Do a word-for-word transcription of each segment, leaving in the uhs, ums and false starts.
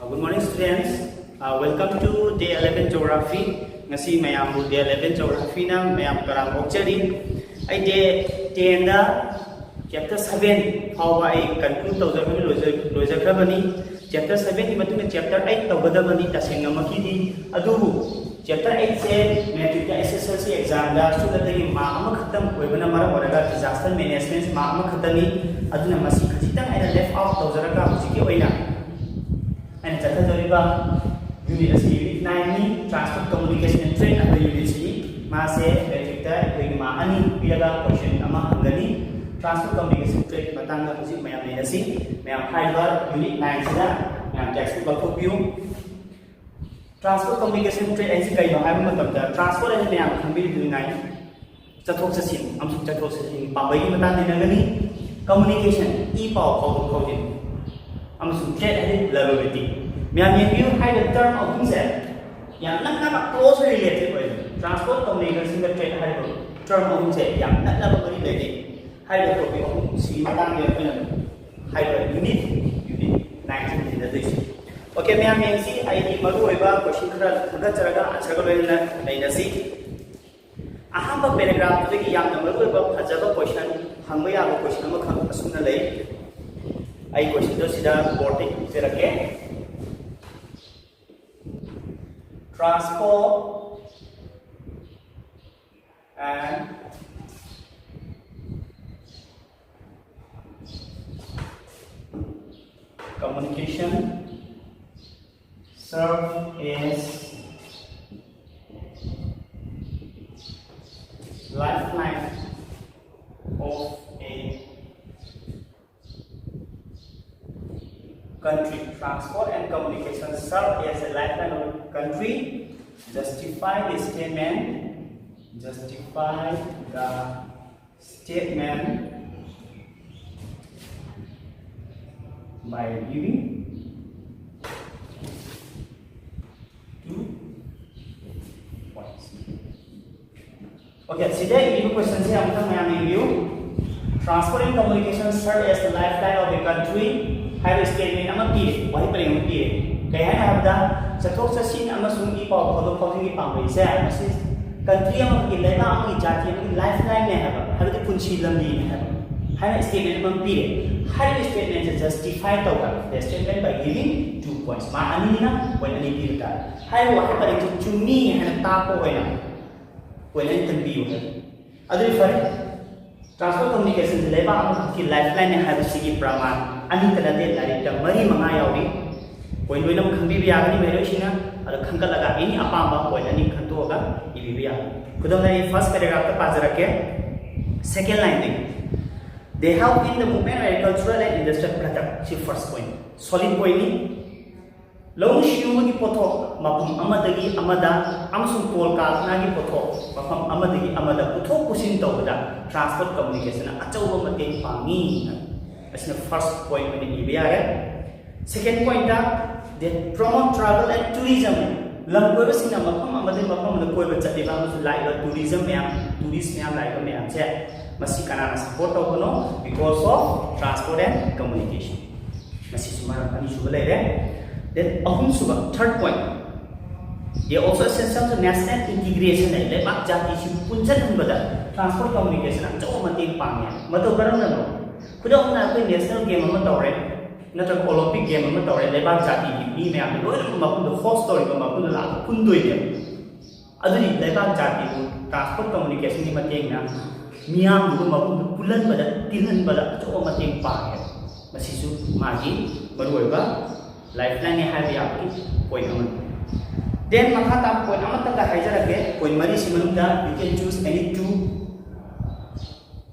Good morning, students. Uh, welcome to day eleven geography. Ngasi mayambu day eleven geography na mayam karam okchari. Ai day ten da chapter seven fauba ai conclude tawjakhrabi loijakhra bani. Chapter seven ki matuna chapter eight tawgadabani tasengna makidi. Adubu chapter eight se matric da S S L C exam da student da ma ama khatam koibana mara waraga disaster management ma ama khatani. Aduna masi khajitang aina left out tawjaraga hujiki oina ꯑꯩꯅ ꯆꯠꯊꯖꯔꯤꯕ unit ꯑꯁꯤ unit nine ꯅꯤ, Transport, Communication and Trade ꯍꯥꯏꯕ unit ꯁꯤꯅꯤ꯫ ꯃꯥꯁꯦ matric ꯇ ꯑꯩꯈꯣꯏꯒꯤ mark ꯑꯅꯤ ꯄꯤꯔꯒ question ꯑꯃ ꯍꯪꯒꯅꯤ꯫ Transport, Communication, Trade ꯀꯤ ꯃꯇꯥꯡꯗ ꯍꯧꯖꯤꯛ ꯃꯌꯥꯝ ꯅꯩꯅꯁꯤ꯫ ꯃꯌꯥꯝ ꯍꯥꯏꯔꯤꯕ unit nine ꯁꯤꯗ ꯃꯌꯥꯝ text book ꯂꯧꯊꯣꯛꯄꯤꯌꯨ꯫ Transport, Communication, Trade ꯍꯥꯏꯁꯤ ꯀꯩꯅꯣ ꯍꯥꯏꯕ ꯃꯇꯝꯗ transport ꯍꯥꯏꯁꯤ ꯃꯌꯥꯝ ꯈꯪꯕꯤꯔꯤꯗꯨꯉꯥꯏ ꯆꯠꯊꯣꯛ ꯆꯠꯁꯤꯟ ꯑꯃꯁꯨꯡ ꯆꯠꯊꯣꯛ ꯆꯠꯁꯤꯟꯒꯤ ꯄꯥꯝꯕꯩꯒꯤ ꯃꯇꯥꯡꯗ ꯅꯩꯅꯒꯅꯤ꯫ Communication, ꯏ ꯄꯥꯎ ꯐꯥꯎꯗꯣꯛ ꯐꯥꯎꯖꯤꯟ, ꯑꯃꯁꯨꯡ trade ꯍꯥꯏꯗꯤ ꯂꯂꯣꯟ ꯏꯇꯤꯛ꯫ ꯃꯌꯥꯝ ꯌꯦꯡꯕꯤꯌꯨ, ꯍꯥꯏꯔꯤꯕ term ꯑꯍꯨꯝꯁꯦ ꯌꯥꯝ ꯅꯛꯅꯕ close related ꯑꯣꯏ꯫ Transport, Communication ꯒ Trade ꯍꯥꯏꯔꯤꯕ term ꯑꯍꯨꯝꯁꯦ ꯌꯥꯝ ꯅꯛꯅꯕ ꯃꯔꯤ ꯂꯩꯅꯩ꯫ ꯍꯥꯏꯔꯤꯕ topic ꯑꯍꯨꯝꯁꯤꯒꯤ ꯃꯇꯥꯡꯗ ꯑꯩꯈꯣꯏꯅ ꯍꯥꯏꯔꯤꯕ unit, unit nine ꯁꯤ ꯅꯩꯅꯗꯣꯏꯁꯦ꯫ Okay, ꯃꯌꯥꯝ ꯌꯦꯡꯁꯤ, ꯑꯩꯒꯤ ꯃꯔꯨꯑꯣꯏꯕ question ꯈꯔ ꯈꯟꯒꯠꯆꯔꯒ answer ꯒ ꯂꯣꯏꯅꯅ ꯅꯩꯅꯁꯤ꯫ ꯑꯍꯥꯟꯕ paragraph ꯇꯨꯗꯒꯤ ꯌꯥꯝꯅ ꯃꯔꯨꯑꯣꯏꯕ ꯐꯖꯕ question, ꯍꯪꯕ ꯌꯥꯕ question ꯑꯃꯈꯛ ꯑꯁꯨꯝꯅ ꯂꯩ꯫ ꯑꯩ question ꯗꯣ ꯁꯤꯗ board ꯇ ꯏꯖꯔꯛꯀꯦ꯫ Transport and communication serve as lifeline of a country. Transport and communication serve as a lifeline of a country. Justify the statement. Justify the statement by giving two points. Okay, ꯁꯤꯗ ꯏꯔꯤꯕ question ꯁꯦ ꯑꯃꯨꯛꯇꯪ ꯃꯌꯥꯝ ꯌꯦꯡꯕꯤꯌꯨ꯫ Transport and communication serve as the lifeline of a country. ꯍꯥꯏꯕ statement ꯑꯃ ꯄꯤꯔꯦ, ꯋꯥꯍꯩ ꯄꯔꯦꯡ ꯑꯃ ꯄꯤꯔꯦ꯫ ꯀꯩ ꯍꯥꯏꯅ ꯍꯥꯏꯕꯗ, ꯆꯠꯊꯣꯛ ꯆꯠꯁꯤꯟ ꯑꯃꯁꯨꯡ ꯏ ꯄꯥꯎ ꯐꯥꯎꯗꯣꯛ ꯐꯥꯎꯖꯤꯟꯒꯤ ꯄꯥꯝꯕꯩꯁꯦ ꯃꯁꯤ country ꯑꯃꯒꯤ, ꯂꯩꯕꯥꯛ ꯑꯃꯒꯤ, ꯖꯥꯇꯤ ꯑꯃꯒꯤ lifeline ꯅꯦ ꯍꯥꯏꯕ, ꯍꯥꯏꯕꯗꯤ ꯄꯨꯟꯁꯤ ꯂꯝꯕꯤꯅꯦ ꯍꯥꯏꯕ, ꯍꯥꯏꯅ statement ꯑꯃ ꯄꯤꯔꯦ꯫ ꯍꯥꯏꯔꯤꯕ statement ꯁꯦ justify ꯇꯧꯕ, the statement by giving two points, mark ꯑꯅꯤꯅ point ꯑꯅꯤ ꯄꯤꯕ ꯇꯥꯔꯦ꯫ ꯍꯥꯏꯔꯤꯕ ꯋꯥꯍꯩ ꯄꯔꯦꯡꯁꯦ ꯆꯨꯝꯃꯤ ꯍꯥꯏꯅ ꯇꯥꯛꯄ ꯑꯣꯏꯅ point ꯑꯅꯤꯇꯪ ꯄꯤꯌꯨ ꯍꯥꯏ꯫ ꯑꯗꯨꯗꯤ ꯐꯔꯦ, transport communication ꯁꯦ ꯂꯩꯕꯥꯛ ꯑꯃꯈꯛꯀꯤ lifeline ꯅꯦ ꯍꯥꯏꯕꯁꯤꯒꯤ ꯄ꯭ꯔꯃꯥꯟ ꯑꯅꯤꯇ ꯅꯠꯇꯦ, ꯂꯥꯏꯔꯤꯛꯇ ꯃꯔꯤ ꯃꯉꯥ ꯌꯥꯎꯔꯤ꯫ Point ꯂꯣꯏꯅꯃꯛ ꯈꯪꯕꯤꯕ ꯌꯥꯒꯅꯤ ꯃꯍꯩꯔꯣꯏꯁꯤꯡꯅ, ꯑꯗꯣ ꯈꯟꯒꯠꯂꯒ any ꯑꯄꯥꯝꯕ point ꯑꯅꯤ ꯈꯟꯗꯣꯛꯑꯒ ꯏꯕꯤꯕ ꯌꯥꯒꯅꯤ꯫ ꯈꯨꯗꯝ ꯑꯣꯏꯅ ꯑꯩ first paragraph ꯇ ꯄꯥꯖꯔꯛꯀꯦ꯫ Second line ꯗꯒꯤ, they help in the movement of agricultural and industrial product꯫ ꯁꯤ first point, solid point ꯅꯤ꯫ ꯂꯧꯎ ꯁꯤꯡꯎꯕꯒꯤ ꯄꯣꯠꯊꯣꯛ ꯃꯐꯝ ꯑꯃꯗꯒꯤ ꯑꯃꯗ ꯑꯃꯁꯨꯡ ꯀꯣꯜ ꯀꯥꯔꯈꯅꯥꯒꯤ ꯄꯣꯠꯊꯣꯛ ꯃꯐꯝ ꯑꯃꯗꯒꯤ ꯑꯃꯗ ꯄꯨꯊꯣꯛ ꯄꯨꯁꯤꯟ ꯇꯧꯕꯗ transport communication ꯅ ꯑꯆꯧꯕ ꯃꯇꯦꯡ ꯄꯥꯡꯉꯤ꯫ ꯑꯁꯤꯅ first point ꯑꯣꯏꯅ ꯏꯕ ꯌꯥꯔꯦ꯫ Second point ꯇ, they promote travel and tourism꯫ ꯂꯝ ꯀꯣꯏꯕꯁꯤꯡꯅ ꯃꯐꯝ ꯑꯃꯗꯒꯤ ꯃꯐꯝ ꯑꯃꯗ ꯀꯣꯏꯕ ꯆꯠꯂꯤꯕ ꯑꯃꯁꯨꯡ ꯂꯥꯛꯏꯕ tourism ꯃꯌꯥꯝ, tourist ꯃꯌꯥꯝ ꯂꯥꯛꯏꯕ ꯃꯌꯥꯝꯁꯦ, ꯃꯁꯤ ꯀꯅꯥꯅ support ꯇꯧꯕꯅꯣ? Because of transport and communication꯫ ꯃꯁꯤꯁꯨ ꯃꯔꯝ ꯑꯅꯤꯁꯨꯕ ꯂꯩꯔꯦ꯫ Then ꯑꯍꯨꯝꯁꯨꯕ, third point, they also essential to national integration ꯍꯥꯏ, ꯂꯩꯕꯥꯛ ꯖꯥꯇꯤꯁꯤꯡ ꯄꯨꯟꯁꯤꯟꯍꯟꯕꯗ transport communication ꯑꯆꯧꯕ ꯃꯇꯦꯡ ꯄꯥꯡꯉꯦ꯫ ꯃꯇꯧ ꯀꯔꯝꯅꯅꯣ? ꯈꯨꯗꯝ ꯑꯣꯏꯅ ꯑꯩꯈꯣꯏ national game ꯑꯃ ꯇꯧꯔꯦ, ꯅꯠꯇ꯭ꯔꯒ Olympic game ꯑꯃ ꯇꯧꯔꯦ, ꯂꯩꯕꯥꯛ ꯖꯥꯇꯤꯒꯤ ꯃꯤ ꯃꯌꯥꯝꯗꯣ ꯂꯣꯏꯅꯃꯛ ꯃꯐꯝꯗꯣ host ꯇꯧꯔꯤꯕ ꯃꯐꯝꯗꯣ ꯂꯥꯛꯑꯒ ꯄꯨꯟꯗꯣꯏꯅꯦꯕ꯫ ꯑꯗꯨꯗꯤ ꯂꯩꯕꯥꯛ ꯖꯥꯇꯤꯕꯨ transport communication ꯒꯤ ꯃꯇꯦꯡꯅ ꯃꯤꯌꯥꯝꯗꯨꯕꯨ ꯃꯐꯝꯗꯨ ꯄꯨꯜꯍꯟꯕꯗ, ꯇꯤꯜꯍꯟꯕꯗ ꯑꯆꯧꯕ ꯃꯇꯦꯡ ꯄꯥꯡꯉꯦ꯫ ꯃꯁꯤꯁꯨ ꯃꯥꯒꯤ ꯃꯔꯨꯑꯣꯏꯕ lifeline ꯅꯤ ꯍꯥꯏꯕ ꯌꯥꯕꯒꯤ point ꯑꯃꯅꯤ꯫ Then ꯃꯈꯥ ꯇꯥꯕ point ꯑꯃꯇꯪꯒ ꯍꯥꯏꯖꯔꯛꯀꯦ, point ꯃꯔꯤꯁꯤ ꯃꯅꯨꯡꯗ you can choose any two꯫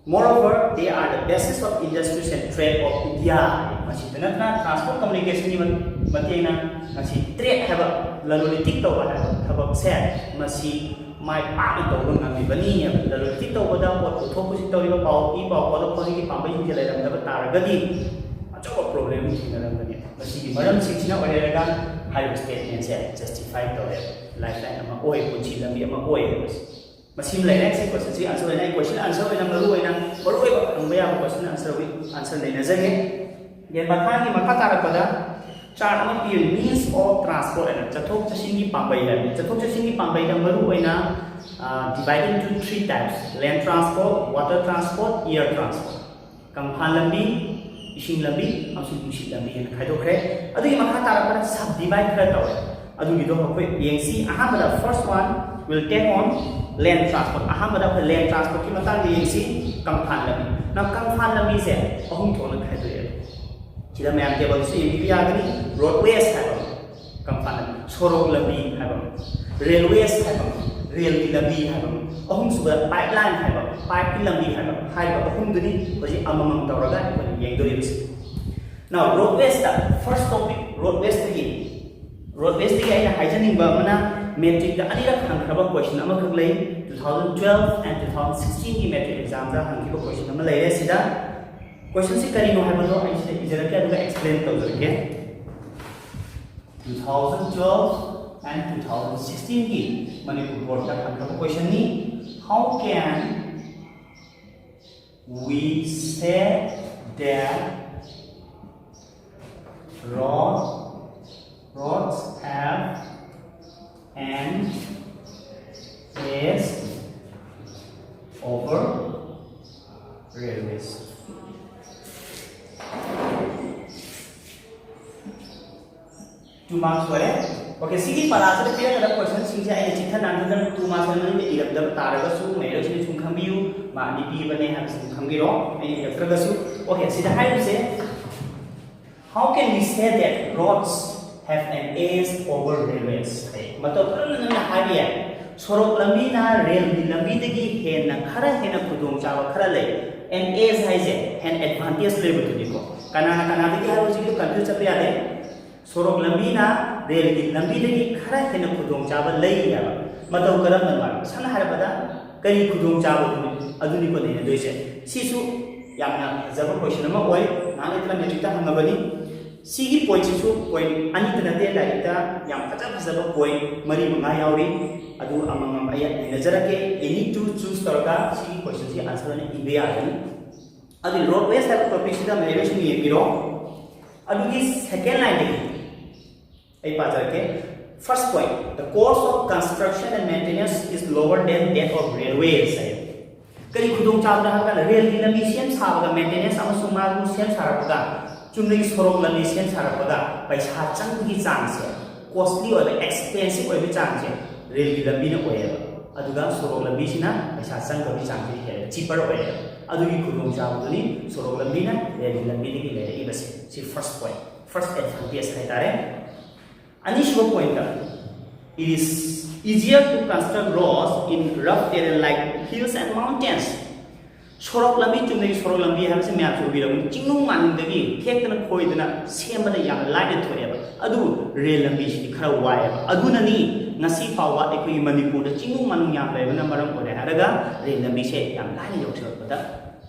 Moreover, they are the basis of industries and trade of India꯫ ꯃꯁꯤꯗ ꯅꯠꯇꯅ transport communication ꯒꯤ ꯃ-, ꯃꯇꯦꯡꯅ ꯉꯁꯤ trade ꯍꯥꯏꯕ, ꯂꯂꯣꯟ ꯏꯇꯤꯛ ꯇꯧꯕ ꯍꯥꯏꯕ ꯊꯕꯛꯁꯦ ꯃꯁꯤ ꯃꯥꯏ ꯄꯥꯛꯅ ꯇꯧꯕ ꯉꯝꯃꯤꯕꯅꯤ꯫ ꯂꯂꯣꯟ ꯏꯇꯤꯛ ꯇꯧꯕꯗ, ꯄꯣꯠ ꯄꯨꯊꯣꯛ ꯄꯨꯁꯤꯟ ꯇꯧꯔꯤꯕ, ꯄꯥꯎ ꯏ ꯄꯥꯎ ꯐꯥꯎꯗꯣꯛ ꯐꯥꯎꯖꯤꯟꯒꯤ ꯄꯥꯝꯕꯩꯁꯤꯡꯁꯦ ꯂꯩꯔꯝꯗꯕ ꯇꯥꯔꯒꯗꯤ ꯑꯆꯧꯕ problem ꯑꯃ ꯊꯦꯡꯅꯔꯝꯒꯅꯤ꯫ ꯃꯁꯤꯒꯤ ꯃꯔꯝꯁꯤꯡꯁꯤꯅ ꯑꯣꯏꯔꯦꯔꯒ ꯍꯥꯏꯔꯤꯕ statement ꯁꯦ justify ꯇꯧꯔꯦ, lifeline ꯑꯃ ꯑꯣꯏ, ꯄꯨꯟꯁꯤ ꯂꯝꯕꯤ ꯑꯃ ꯑꯣꯏ ꯍꯥꯏꯕꯁꯦ꯫ ꯃꯁꯤꯃ ꯂꯩꯔꯦ꯫ ꯁꯤ question ꯁꯤ answer ꯑꯣꯏꯅ ꯑꯩ question answer ꯑꯣꯏꯅ ꯃꯔꯨ ꯑꯣꯏꯅ, ꯃꯔꯨ ꯑꯣꯏꯕ ꯍꯪꯕ ꯌꯥꯕ question answer ꯒꯤ answer ꯅꯩꯅꯖꯒꯦ꯫ ꯌꯦꯟ ꯃꯈꯥꯒꯤ ꯃꯈꯥ ꯇꯥꯔꯛꯄꯗ ꯆꯥꯔꯠ ꯑꯃ ꯄꯤꯔꯤ, means of transport ꯍꯥꯏꯅ, ꯆꯠꯊꯣꯛ ꯆꯠꯁꯤꯟꯒꯤ ꯄꯥꯝꯕꯩ ꯍꯥꯏꯕꯅꯤ꯫ ꯆꯠꯊꯣꯛ ꯆꯠꯁꯤꯟꯒꯤ ꯄꯥꯝꯕꯩꯗ ꯃꯔꯨ ꯑꯣꯏꯅ divide into three types: land transport, water transport, air transport꯫ ꯀꯪꯐꯥꯟ ꯂꯝꯕꯤ, ꯏꯁꯤꯡ ꯂꯝꯕꯤ ꯑꯃꯁꯨꯡ ꯅꯨꯡꯁꯤꯠ ꯂꯝꯕꯤ ꯍꯥꯏꯅ ꯈꯥꯏꯗꯣꯛꯈ꯭ꯔꯦ꯫ ꯑꯗꯨꯒꯤ ꯃꯈꯥ ꯇꯥꯔꯛꯄꯗ sub divide ꯈꯔ ꯇꯧꯔꯦ꯫ ꯑꯗꯨꯒꯤꯗꯣ ꯑꯩꯈꯣꯏ ꯌꯦꯡꯁꯤ꯫ ꯑꯍꯥꯟꯕꯗ first one will take on land transport꯫ ꯑꯍꯥꯟꯕꯗ ꯑꯩꯈꯣꯏ land transportꯀꯤ ꯃꯇꯥꯡꯗ ꯌꯦꯡꯁꯤ꯫ ꯀꯪꯐꯥꯟ ꯂꯝꯕꯤ꯫ ꯅ ꯀꯪꯐꯥꯟ ꯂꯝꯕꯤꯁꯦ ꯑꯍꯨꯝ ꯊꯣꯛꯅ ꯈꯥꯏꯗꯣꯛꯑꯦ꯫ ꯁꯤꯗ ꯃꯌꯥꯝ ꯇꯦꯕꯜꯁꯨ ꯌꯦꯡꯕꯤꯕ ꯌꯥꯒꯅꯤ꯫ Roadways ꯍꯥꯏꯕ ꯑꯃ, ꯀꯪꯐꯥꯟ ꯂꯝꯕꯤ, ꯁꯣꯔꯣꯛ ꯂꯝꯕꯤ ꯍꯥꯏꯕ ꯑꯃ, railways ꯍꯥꯏꯕ ꯑꯃ, ꯔꯦꯜꯒꯤ ꯂꯝꯕꯤ ꯍꯥꯏꯕ ꯑꯃ, ꯑꯍꯨꯝꯁꯨꯕꯗ pipeline ꯍꯥꯏꯕ ꯑꯃ, ꯄꯥꯏꯞꯀꯤ ꯂꯝꯕꯤ ꯍꯥꯏꯕ ꯑꯃ꯫ ꯍꯥꯏꯔꯤꯕ ꯑꯍꯨꯝꯗꯨꯅꯤ ꯍꯧꯖꯤꯛ ꯑꯃꯃꯝ ꯇꯧꯔꯒ ꯑꯩꯈꯣꯏꯅ ꯌꯦꯡꯗꯣꯔꯤꯕꯁꯤ꯫ Now roadwaysꯇ first topic, roadwaysꯇꯒꯤ roadwaysꯇꯒꯤ ꯑꯩꯅ ꯍꯥꯏꯖꯅꯤꯡꯕ ꯑꯃꯅ, matricꯇ ꯑꯅꯤꯔꯛ ꯍꯪꯈ꯭ꯔꯕ question ꯑꯃꯈꯛ ꯂꯩ꯫ Two thousand twelve and two thousand sixteenꯒꯤ matric examꯗ ꯍꯪꯈꯤꯕ question ꯑꯃ ꯂꯩꯔꯦ꯫ ꯁꯤꯗ questionꯁꯤ ꯀꯔꯤꯅꯣ ꯍꯥꯏꯕꯗꯣ ꯑꯩ ꯁꯤꯗ ꯏꯖꯔꯛꯀꯦ, ꯑꯗꯨꯒ explain ꯇꯧꯖꯔꯛꯀꯦ꯫ Two thousand twelve and two thousand sixteenꯒꯤ Manipur boardꯇ ꯍꯪꯈ꯭ꯔꯕ questionꯅꯤ꯫ How can we say that road, roads have an edge over railways? Two marks ꯑꯣꯏꯔꯦ꯫ Okay, ꯁꯤꯒꯤ ꯄꯔꯥꯁꯤꯗ ꯄꯤꯔꯛꯀꯗꯕ questionꯁꯤꯡꯁꯦ ꯑꯩꯅ ꯆꯤꯛꯊꯅ ꯍꯟꯖꯤꯟꯗꯅ two marks ꯃꯅꯨꯡꯗ ꯏꯔꯝꯗꯕ ꯇꯥꯔꯒꯁꯨ ꯃꯌꯥꯝꯁꯤꯅ ꯁꯨꯝ ꯈꯪꯕꯤꯌꯨ, mark ꯑꯅꯤ ꯄꯤꯕꯅꯦ ꯍꯥꯏꯕꯁꯤ ꯑꯗꯨꯝ ꯈꯪꯕꯤꯔꯣ, ꯑꯩꯅ ꯏꯔꯛꯇ꯭ꯔꯒꯁꯨ꯫ Okay, ꯁꯤꯗ ꯍꯥꯏꯔꯤꯁꯦ, how can we say that roads have an edge over railways? ꯍꯥꯏ꯫ ꯃꯇꯧ ꯀꯔꯝꯅ ꯅꯪꯅ ꯍꯥꯏꯕ ꯌꯥꯏ? ꯁꯣꯔꯣꯛ ꯂꯝꯕꯤꯅ ꯔꯦꯜꯒꯤ ꯂꯝꯕꯤꯗꯒꯤ ꯍꯦꯟꯅ ꯈꯔ ꯍꯦꯟꯅ ꯈꯨꯗꯣꯡꯆꯥꯕ ꯈꯔ ꯂꯩ꯫ An edge ꯍꯥꯏꯁꯦ an advantage ꯂꯩꯕꯗꯨꯅꯤꯀꯣ꯫ ꯀꯅꯥꯅ ꯀꯅꯥꯗꯒꯤ ꯍꯥꯏꯕ ꯍꯧꯖꯤꯛꯀꯤꯗꯣ confuse ꯆꯠꯄ ꯌꯥꯗꯦ꯫ ꯁꯣꯔꯣꯛ ꯂꯝꯕꯤꯅ ꯔꯦꯜꯒꯤ ꯂꯝꯕꯤꯗꯒꯤ ꯈꯔ ꯍꯦꯟꯅ ꯈꯨꯗꯣꯡꯆꯥꯕ ꯂꯩ ꯍꯥꯏꯕ꯫ ꯃꯇꯧ ꯀꯔꯝꯕꯅꯣ ꯍꯥꯏꯕ? ꯁꯝꯅ ꯍꯥꯏꯔꯕꯗ ꯀꯔꯤ ꯈꯨꯗꯣꯡꯆꯥꯕꯗꯨꯅꯤ, ꯑꯗꯨꯅꯤꯀꯣ ꯅꯩꯅꯗꯣꯏꯁꯦ꯫ ꯁꯤꯁꯨ ꯌꯥꯝꯅ ꯐꯖꯕ question ꯑꯃ ꯑꯣꯏ, ꯅꯍꯥꯟ ꯂꯩꯇꯅ matricꯇ ꯍꯪꯉꯕꯅꯤ꯫ ꯁꯤꯒꯤ pointꯁꯤꯁꯨ point ꯑꯅꯤꯇ ꯅꯠꯇꯦ, ꯂꯥꯏꯔꯤꯛꯇ ꯌꯥꯝ ꯐꯖ ꯐꯖꯕ point ꯃꯔꯤ ꯃꯉꯥ ꯌꯥꯎꯔꯤ꯫ ꯑꯗꯨ ꯑꯃꯃꯝ ꯑꯩ ꯅꯩꯅꯖꯔꯛꯀꯦ꯫ Any two choose ꯇꯧꯔꯒ ꯁꯤꯒꯤ questionꯁꯤ answer ꯑꯣꯏꯅ ꯏꯕ ꯌꯥꯒꯅꯤ꯫ ꯑꯗꯨ roadways ꯍꯥꯏꯕ topicꯁꯤꯗ ꯃꯌꯥꯝꯁꯤꯡ ꯌꯦꯡꯕꯤꯔꯣ꯫ ꯑꯗꯨꯒꯤ second lineꯗꯒꯤ ꯑꯩ ꯄꯥꯖꯔꯛꯀꯦ꯫ First point, the cost of construction and maintenance is lower than that of railways ꯍꯥꯏ꯫ ꯀꯔꯤ ꯈꯨꯗꯣꯡꯆꯥꯕꯅꯣ ꯍꯥꯏꯕ ꯀꯥꯟꯗ ꯔꯦꯜꯒꯤ ꯂꯝꯕꯤ ꯁꯦꯝ ꯁꯥꯕꯒ maintenance ꯑꯃꯁꯨꯡ ꯃꯥꯕꯨ ꯁꯦꯝ ꯁꯥꯔꯛꯄꯒ, ꯆꯨꯝꯅꯒꯤ ꯁꯣꯔꯣꯛ ꯂꯝꯕꯤ ꯁꯦꯝ ꯁꯥꯔꯛꯄꯒ ꯄꯩꯁꯥ ꯆꯪꯕꯒꯤ ꯆꯥꯡꯁꯦ, costly ꯑꯣꯏꯕ, expensive ꯑꯣꯏꯕ ꯆꯥꯡꯁꯦ ꯔꯦꯜꯒꯤ ꯂꯝꯕꯤꯅ ꯑꯣꯏꯌꯦꯕ꯫ ꯑꯗꯨꯒ ꯁꯣꯔꯣꯛ ꯂꯝꯕꯤꯁꯤꯅ ꯄꯩꯁꯥ ꯆꯪꯗꯕꯒꯤ ꯆꯥꯡꯁꯤꯗꯤ ꯍꯦꯟꯅ cheaper ꯑꯣꯏꯌꯦꯕ꯫ ꯑꯗꯨꯒꯤ ꯈꯨꯗꯣꯡꯆꯥꯕꯗꯨꯅꯤ ꯁꯣꯔꯣꯛ ꯂꯝꯕꯤꯅ ꯔꯦꯜꯒꯤ ꯂꯝꯕꯤꯗꯒꯤ ꯂꯩꯔꯛꯏꯕꯁꯦ꯫ ꯁꯤ first point, first advantage ꯍꯥꯏꯇꯥꯔꯦ꯫ ꯑꯅꯤꯁꯨꯕ pointꯇ, it is easier to construct roads in rough terrain like hills and mountains. ꯁꯣꯔꯣꯛ ꯂꯝꯕꯤ, ꯆꯨꯝꯅꯒꯤ ꯁꯣꯔꯣꯛ ꯂꯝꯕꯤ ꯍꯥꯏꯕꯁꯤ ꯃꯌꯥꯝꯁꯨ ꯎꯕꯤꯔꯝꯒꯅꯤ, ꯆꯤꯡꯅꯨꯡ ꯃꯥꯅꯨꯡꯗꯒꯤ ꯊꯦꯛꯇꯅ ꯈꯣꯏꯗꯅ ꯁꯦꯝꯕꯗ ꯌꯥꯝꯅ ꯂꯥꯏꯅ ꯊꯣꯛꯑꯦꯕ꯫ ꯑꯗꯨꯕꯨ ꯔꯦꯜ ꯂꯝꯕꯤꯁꯤꯗꯤ ꯈꯔ ꯋꯥꯏꯑꯦꯕ꯫ ꯑꯗꯨꯅꯅꯤ ꯉꯁꯤ ꯐꯥꯎꯕ ꯑꯩꯈꯣꯏꯒꯤ ꯃꯅꯤꯄꯨꯔꯗ ꯆꯤꯡꯅꯨꯡ ꯃꯥꯅꯨꯡ ꯌꯥꯝ ꯂꯩꯕꯅ ꯃꯔꯝ ꯑꯣꯏꯔꯦ ꯍꯥꯏꯔꯒ ꯔꯦꯜ ꯂꯝꯕꯤꯁꯦ ꯌꯥꯝ ꯂꯥꯏꯅ ꯌꯧꯁꯤꯜꯂꯛꯄꯗ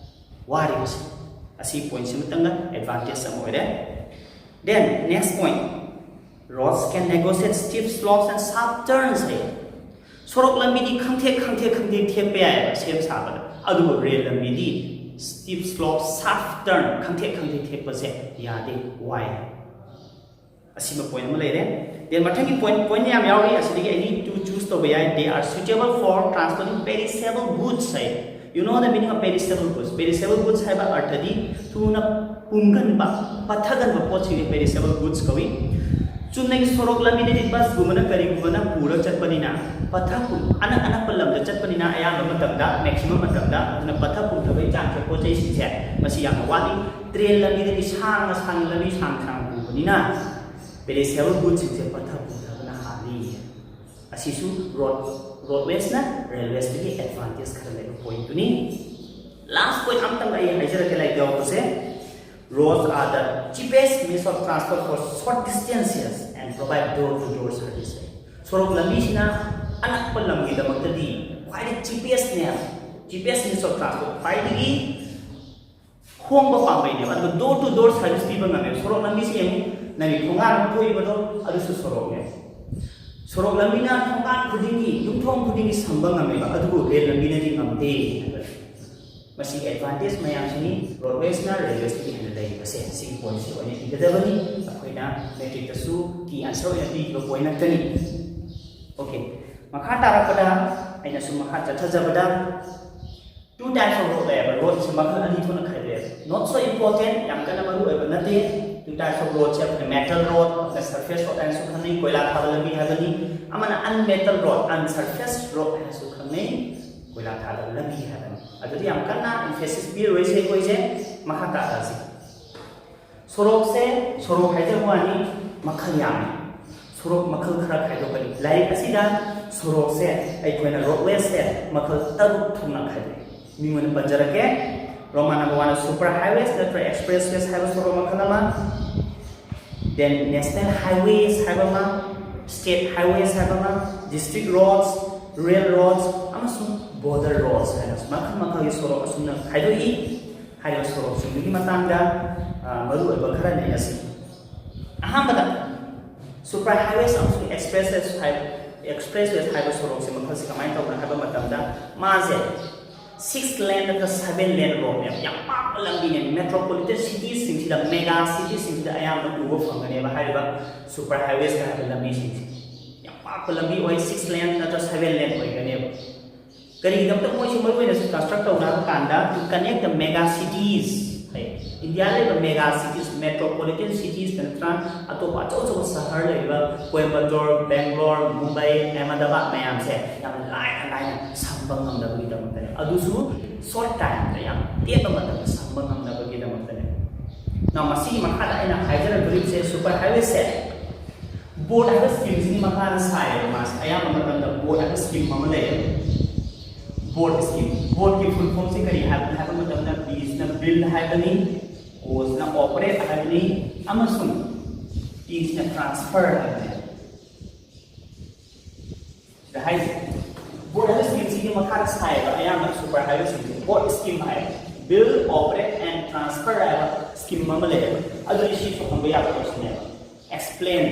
ꯋꯥꯔꯤꯕꯁꯦ꯫ ꯑꯁꯤ pointꯁꯤꯃꯇꯪꯒ advantageꯁꯦ ꯑꯃ ꯑꯣꯏꯔꯦ꯫ Then next point, roads can negotiate steep slopes and sharp turns ꯍꯥꯏ꯫ ꯁꯣꯔꯣꯛ ꯂꯝꯕꯤꯗꯤ ꯈꯪꯊꯦꯛ ꯈꯪꯊꯦꯛ ꯈꯪꯊꯦꯛ ꯊꯦꯛꯄ ꯌꯥꯏꯑꯕ ꯁꯦꯝ ꯁꯥꯕꯗ, ꯑꯗꯨꯕꯨ ꯔꯦꯜ ꯂꯝꯕꯤꯗꯤ steep slope, sharp turn, ꯈꯪꯊꯦꯛ ꯈꯪꯊꯦꯛ ꯊꯦꯛꯄꯁꯦ ꯌꯥꯗꯦ, ꯋꯥꯏ꯫ ꯑꯁꯤꯃ point ꯑꯃ ꯂꯩꯔꯦ꯫ Then ꯃꯊꯪꯒꯤ point, point ꯌꯥꯝ ꯌꯥꯎꯔꯤ, ꯑꯁꯤꯗꯒꯤ any two choose ꯇꯧꯕ ꯌꯥꯏ꯫ They are suitable for transporting perishable goods high. You know the meaning of perishable goods? Perishable goods ꯍꯥꯏꯕ ꯑꯔꯊꯗꯤ ꯊꯨꯅ ꯄꯨꯝꯒꯟꯕ, ꯄꯠꯊꯒꯟꯕ ꯄꯣꯠꯁꯤꯡꯁꯦ perishable goods ꯀꯧꯏ꯫ ꯆꯨꯝꯅꯒꯤ ꯁꯣꯔꯣꯛ ꯂꯝꯕꯤꯗꯗꯤ busꯀꯨꯝꯕꯅ ꯀꯔꯤꯒꯨꯝꯕꯅ ꯄꯨꯔ ꯆꯠꯄꯅꯤꯅ, ꯄꯠꯊ ꯄꯨꯝ-, ꯑꯅꯛ ꯑꯅꯛꯄ ꯂꯝꯗ ꯆꯠꯄꯅꯤꯅ ꯑꯌꯥꯝꯕ ꯃꯇꯝꯗ, maximum ꯃꯇꯝꯗ, ꯑꯗꯨꯅ ꯄꯠꯊ ꯄꯨꯝꯊꯕꯒꯤ ꯆꯥꯡꯁꯦ, ꯄꯣꯠ ꯆꯩꯁꯤꯡꯁꯦ ꯃꯁꯤ ꯌꯥꯝꯅ ꯋꯥꯠꯂꯤ꯫ Train ꯂꯝꯕꯤꯗꯗꯤ ꯁꯥꯡꯅ ꯁꯥꯡꯅ, ꯂꯝꯕꯤ ꯁꯥꯡ ꯁꯥꯡꯅ ꯄꯨꯕꯅꯤꯅ perishable goodsꯁꯤꯡꯁꯦ ꯄꯠꯊ ꯄꯨꯝꯊꯕꯅ ꯍꯥꯜꯂꯤ꯫ ꯑꯁꯤꯁꯨ road, roadwaysꯅ railwaysꯇꯒꯤ advantage ꯈꯔ ꯂꯩꯕ pointꯇꯨꯅꯤ꯫ Last point ꯑꯃꯇꯪ ꯑꯩ ꯍꯥꯏꯖꯔꯛꯀꯦ ꯂꯥꯏꯔꯤꯛ ꯌꯥꯎꯕꯁꯦ, roads are the cheapest means of transport for short distances and provide door to door service. ꯁꯣꯔꯣꯛ ꯂꯝꯕꯤꯁꯤꯅ ꯑꯅꯛꯄ ꯂꯝꯒꯤꯗꯃꯛꯇꯗꯤ ꯈ꯭ꯋꯥꯏꯗꯒꯤ cheapestꯅꯦ, cheapest means of transport, ꯈ꯭ꯋꯥꯏꯗꯒꯤ ꯍꯣꯡꯕ ꯄꯥꯝꯕꯩꯅꯦꯕ꯫ ꯑꯗꯨꯒ door to door service ꯄꯤꯕ ꯉꯝꯃꯦꯕ꯫ ꯁꯣꯔꯣꯛ ꯂꯝꯕꯤꯁꯤ ꯌꯦꯡꯉꯨ, ꯅꯪꯒꯤ ꯊꯣꯡꯒꯥꯟ ꯑꯃ ꯊꯣꯛꯏꯕꯗꯣ ꯑꯗꯨꯁꯨ ꯁꯣꯔꯣꯛꯅꯦ꯫ ꯁꯣꯔꯣꯛ ꯂꯝꯕꯤꯅ ꯊꯣꯡꯒꯥꯟ ꯈꯨꯗꯤꯡꯒꯤ, ꯌꯨꯝꯊꯣꯡ ꯈꯨꯗꯤꯡꯒꯤ ꯁꯝꯕ ꯉꯝꯃꯦꯕ, ꯑꯗꯨꯕꯨ ꯔꯦꯜ ꯂꯝꯕꯤꯅꯗꯤ ꯉꯝꯗꯦ ꯍꯥꯏꯕ꯫ ꯃꯁꯤꯒꯤ ꯑꯦꯗꯚꯥꯟꯇꯦꯖ ꯃꯌꯥꯝꯁꯤꯅꯤ ꯔꯣꯗꯋꯦꯁꯅ ꯔꯦꯜꯋꯦꯁꯇꯒꯤ ꯍꯦꯟꯅ ꯂꯩꯔꯤꯕꯁꯦ꯫ ꯁꯤꯒꯤ ꯄꯣꯏꯟꯠꯁꯤ ꯑꯣꯏꯅ ꯏꯒꯗꯕꯅꯤ ꯑꯩꯈꯣꯏꯅ꯫ ꯃꯦꯇ꯭ꯔꯤꯛꯇꯁꯨ ꯀꯤ ꯑꯟꯁꯔ ꯑꯣꯏꯅ ꯄꯤꯈꯤꯕ ꯄꯣꯏꯟꯠ ꯉꯥꯛꯇꯅꯤ꯫ ꯑꯣꯀꯦ, ꯃꯈꯥ ꯇꯥꯔꯛꯄꯗ ꯑꯩꯅ ꯁꯨꯝ ꯃꯈꯥ ꯆꯠꯊꯖꯕꯗ, two types of road ꯂꯩꯌꯦꯕ꯫ ꯔꯣꯗꯁꯦ ꯃꯈꯜ ꯑꯅꯤ ꯊꯣꯛꯅ ꯈꯥꯏꯗꯣꯛꯑꯦꯕ꯫ Not so important, ꯌꯥꯝ ꯀꯟꯅ ꯃꯔꯨ ꯑꯣꯏꯕ ꯅꯠꯇꯦ꯫ Two types of roadꯁꯦ ꯑꯩꯈꯣꯏꯅ metal road, ꯑꯃꯅ surface road ꯍꯥꯏꯅꯁꯨ ꯈꯪꯅꯩ, ꯀꯣꯏꯂꯥ ꯊꯥꯕ ꯂꯝꯕꯤ ꯍꯥꯏꯕꯅꯤ꯫ ꯑꯃꯅ unmetal road, unsurfaced road ꯍꯥꯏꯅꯁꯨ ꯈꯪꯅꯩ, ꯀꯣꯏꯂꯥ ꯊꯥꯗꯕ ꯂꯝꯕꯤ ꯍꯥꯏꯕꯅꯤ꯫ ꯑꯗꯨꯗꯤ ꯌꯥꯝ ꯀꯟꯅ emphasis ꯄꯤꯔꯣꯏꯁꯦ ꯑꯩꯈꯣꯏꯁꯦ꯫ ꯃꯈꯥ ꯇꯥꯔꯛꯑꯁꯤ꯫ ꯁꯣꯔꯣꯛꯁꯦ, ꯁꯣꯔꯣꯛ ꯍꯥꯏꯖꯕ ꯋꯥꯅꯤ, ꯃꯈꯜ ꯌꯥꯝꯃꯤ꯫ ꯁꯣꯔꯣꯛ ꯃꯈꯜ ꯈꯔ ꯈꯥꯏꯗꯣꯛꯀꯅꯤ꯫ ꯂꯥꯏꯔꯤꯛ ꯑꯁꯤꯗ ꯁꯣꯔꯣꯛꯁꯦ ꯑꯩꯈꯣꯏꯅ roadwaysꯁꯦ ꯃꯈꯜ ꯇꯔꯨꯛ ꯊꯣꯛꯅ ꯈꯥꯏꯗꯣꯛꯏ꯫ ꯃꯤꯡ ꯑꯣꯏꯅ ꯄꯟꯖꯔꯛꯀꯦ꯫ ꯔꯣꯃꯥꯟ number oneꯅ super highways ꯅꯠꯇ꯭ꯔꯒ expressways ꯍꯥꯏꯕ ꯁꯣꯔꯣꯛ ꯃꯈꯜ ꯑꯃ, then national highways ꯍꯥꯏꯕ ꯑꯃ, state highways ꯍꯥꯏꯕ ꯑꯃ, district roads, rural roads ꯑꯃꯁꯨꯡ border roads ꯍꯥꯏꯅ ꯃꯈꯜ ꯃꯈꯜꯒꯤ ꯁꯣꯔꯣꯛ ꯑꯁꯨꯝꯅ ꯈꯥꯏꯗꯣꯛꯏ꯫ ꯍꯥꯏꯔꯤꯕ ꯁꯣꯔꯣꯛꯁꯤꯡꯗꯨꯒꯤ ꯃꯇꯥꯡꯗ, ꯑ, ꯃꯔꯨꯑꯣꯏꯕ ꯈꯔ ꯅꯩꯅꯁꯤ꯫ ꯑꯍꯥꯟꯕꯗ, super highways ꯑꯃꯁꯨꯡ expressways ꯍꯥꯏ-, expressways ꯍꯥꯏꯕ ꯁꯣꯔꯣꯛꯁꯦ ꯃꯈꯜꯁꯦ ꯀꯃꯥꯏꯅ ꯇꯧꯕꯅꯣ ꯍꯥꯏꯕ ꯃꯇꯝꯗ, ꯃꯥꯁꯦ six lane ꯅꯠꯇ꯭ꯔꯒ seven lane roadꯅꯦꯕ꯫ ꯌꯥꯝ ꯄꯥꯛꯄ ꯂꯝꯕꯤꯅꯦ꯫ Metropolitan citiesꯁꯤꯡꯁꯤꯗ, mega citiesꯁꯤꯡꯁꯤꯗ ꯑꯌꯥꯝꯕ ꯎꯕ ꯐꯪꯒꯅꯦꯕ ꯍꯥꯏꯔꯤꯕ super highways ꯍꯥꯏꯕ ꯂꯝꯕꯤꯁꯤꯡꯁꯦ꯫ ꯌꯥꯝ ꯄꯥꯛꯄ ꯂꯝꯕꯤ ꯑꯣꯏ, six lane ꯅꯠꯇ꯭ꯔꯒ seven lane ꯑꯣꯏꯒꯅꯦꯕ꯫ ꯀꯔꯤꯒꯤꯗꯃꯛꯇ ꯃꯣꯏꯁꯤ ꯃꯔꯨꯑꯣꯏꯅꯁꯨ construct ꯇꯧꯅꯕ ꯀꯥꯟꯗ, to connect the mega cities ꯍꯥꯏ꯫ ꯏꯟꯗꯤꯌꯥꯗ ꯂꯩꯕ mega cities, metropolitan cities ꯅꯠꯇ꯭ꯔꯒ ꯑꯇꯣꯞꯄ ꯑꯆꯧ ꯑꯆꯧꯕ ꯁꯍꯔ ꯂꯩꯔꯤꯕ ꯀꯣꯏꯝꯕꯇꯣꯔ, ꯕꯦꯡꯒ꯭ꯂꯣꯔ, ꯃꯨꯝꯕꯥꯏ, ꯑꯍꯃꯗꯥꯕꯥꯗ ꯃꯌꯥꯝꯁꯦ ꯌꯥꯝ ꯂꯥꯏꯅ ꯂꯥꯏꯅ ꯁꯝꯕ ꯉꯝꯅꯕꯒꯤꯗꯃꯛꯇꯅꯦ꯫ ꯑꯗꯨꯁꯨ short timeꯗ, ꯌꯥꯝ ꯇꯦꯟꯕ ꯃꯇꯝꯗ ꯁꯝꯕ ꯉꯝꯅꯕꯒꯤꯗꯃꯛꯇꯅꯦ꯫ Now, ꯃꯁꯤꯒꯤ ꯃꯈꯥꯗ ꯑꯩꯅ ꯍꯥꯏꯖꯔꯛꯇꯣꯔꯤꯕꯁꯦ super highwayꯁꯦ BORDH ꯍꯥꯏꯕ schemeꯁꯤꯒꯤ ꯃꯈꯥꯗ ꯁꯥꯏꯌꯦꯕ ꯃꯥꯁꯦ꯫ ꯑꯌꯥꯝꯕ ꯃꯇꯝꯗ BORDH ꯍꯥꯏꯕ scheme ꯑꯃ ꯂꯩꯌꯦꯕ꯫ BORDH scheme꯫ BORDHꯀꯤ full formꯁꯦ ꯀꯔꯤ ꯍꯥꯏꯕꯅꯣ ꯍꯥꯏꯕ ꯃꯇꯝꯗ, Bꯁꯤꯅ build ꯍꯥꯏꯕꯅꯤ, Oꯁꯤꯅ operate ꯍꯥꯏꯕꯅꯤ, ꯑꯃꯁꯨꯡ Tꯁꯤꯅ transfer ꯍꯥꯏꯕꯅꯤ꯫ ꯁꯤꯗ ꯍꯥꯏꯁꯦ, BORDH ꯍꯥꯏꯕ schemeꯁꯤꯒꯤ ꯃꯈꯥꯗ ꯁꯥꯏꯌꯦꯕ ꯑꯌꯥꯝꯕ super highwayꯁꯤꯡꯁꯦ꯫ BORDH scheme high, build, operate and transfer ꯍꯥꯏꯕ scheme ꯑꯃ ꯂꯩꯌꯦꯕ꯫ ꯑꯗꯨꯗꯤ ꯁꯤꯁꯨ ꯍꯪꯕ ꯌꯥꯕ questionꯅꯦꯕ꯫ Explain